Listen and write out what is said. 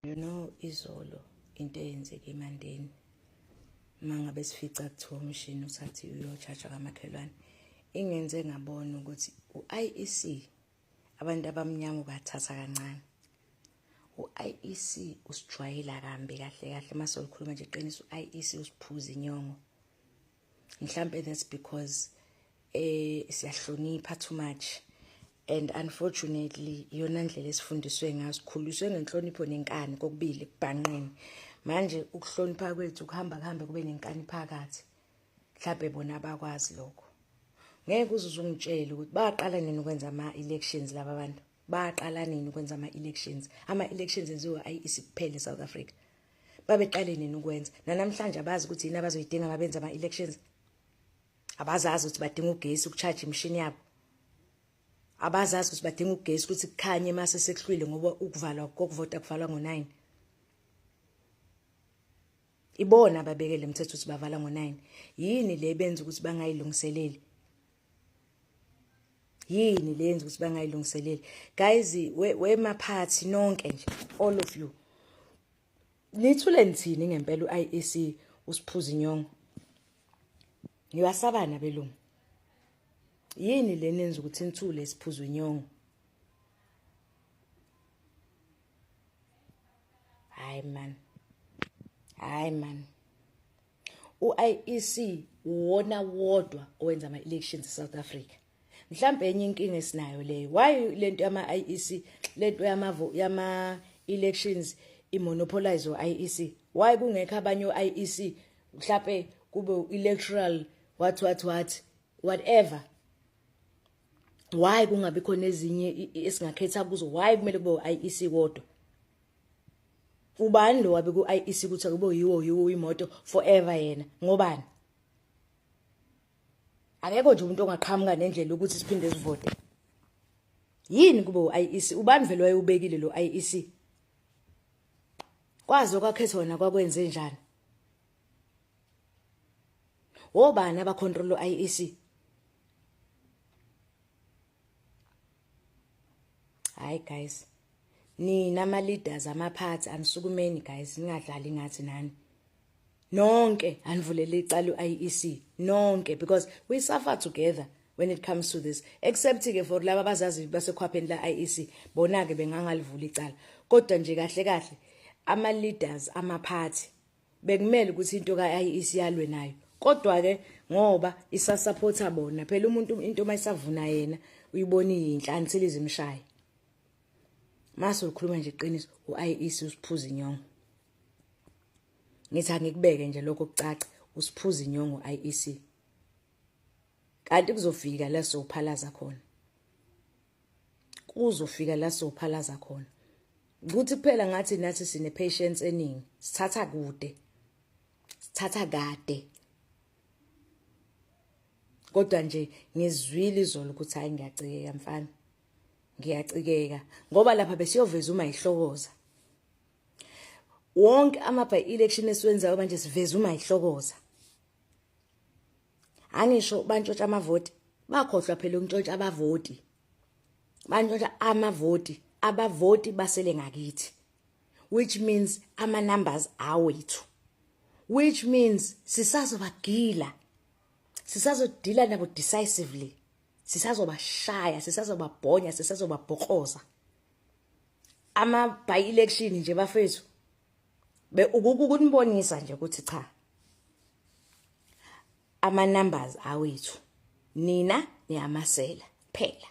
You know izolo into eyenzeke eMandeni mangabe sifica kuthiwa umshini uthathi uyotshaja kamakhelwane ingenze ngabona ukuthi u-IEC abantu abamnyama ubathatha kancane. U-IEC usijwayela kambi kahle kahle mase ukhuluma nje iqiniso, u-IEC usiphuza inyongo. Mhlambe that's because siyahlonipha too much and unfortunately iyona ndlela esifundiswe ngayo, sikhuliswe ngenhlonipho nenkani kokubili kubhanqeni. Manje ukuhlonipha kwethu kuhamba kuhambe kube nenkani phakathi, mhlambe bona abakwazi lokho. Ngeke uze uzungitshele ukuthi baqala nini ukwenza ama-elections laba bantu, baqala nini ukwenza ama-elections. Ama-elections enziwa IEC kuphela eSouth Africa. Babeqale nini ukwenza? Nanamhlanje abazi ukuthi yini abazoyidinga mabenza ama-elections. Abazazi ukuthi badinga ugesi ukucharge imishini yabo, abazazi ukuthi badinga ugesi ukuthi kukhanye mase sekuhlwile, ngoba ukuvalwa kokuvota kuvalwa ngo-9. Ibona ababekele umthetho ukuthi bavala ngo-9. Yini le benza ukuthi bangayilungiseleli? Yini le yenza ukuthi bangayilungiseleli? Guys, wemaphathi nonke nje, all of you, nithule nithini ngempela? U-IEC usiphuza inyongo, ngiwasabana belungu. Yini le nenza ukuthi nithule siphuza inyongo? Hayi man, hayi man, u-IEC uwona wodwa owenza ama-elections eSouth Africa. Mhlambe enye inkinga esinayo leyo, why lento yama-IEC, lento yama-elections imonopolize u-IEC? Why kungekho abanye u-IEC, mhlambe kube electoral what what what whatever? Why kungabi khona ezinye esingakhetha kuzo? Why kumele kube u-IEC kodwa? Ubani lo wabe ku-IEC ukuthi akube yiwo yiwo imoto forever yena? Ngobani? Akekho nje umuntu ongaqhamuka nendlela ukuthi siphinde sivote. Yini kube u-IEC? Ubani vele wayewubekile lo IEC? Kwazi okwakhethwa wona kwakwenze njani? Obani abacontrol u-IEC? Hayi guys, nina ama leaders amaphathi, anisukumeni guys, ningadlali ngathi nani nonke. Anivulele icala u-IEC nonke, because we suffer together when it comes to this, except ke for laba abazazi basekhwapheni la IEC, bona ke bengangalivula icala. Kodwa nje kahle kahle ama leaders amaphathi bekumele ukuthi into ka-IEC yalwe nayo, kodwa ke ngoba isasupporta bona phela, umuntu into mayisavuna yena uyibona iyinhla until izimshaye. Mase ukhuluma nje iqiniso, u-IEC usiphuza inyongo. Ngithi angikubeke nje lokho kucace, usiphuza inyongo IEC, kanti kuzofika la sophalaza khona, kuzofika la sophalaza khona. Kuthi kuphela ngathi nathi sine patience eningi, sithatha kude, sithatha kade. Kodwa nje ngizwile izolo ukuthi hayi, ngiyacikeka mfana, ngiyacikeka, ngoba lapha besiyoveza uma ihlokoza wonke ama by election esiwenzayo manje, siveza uma ihlokoza. Angisho bantshontsha amavoti, bakhohlwa phela ukuntshontsha abavoti, bantshontsha amavoti, abavoti basele ngakithi, which means ama numbers awethu, which means sisazobagila, sisazodila nabo decisively, sisazobashaya, sisazobabhonya, sisazobabhokoza. Ama by election nje bafethu, be ukunibonisa nje ukuthi cha, ama numbers awethu, nina niyamasela phela.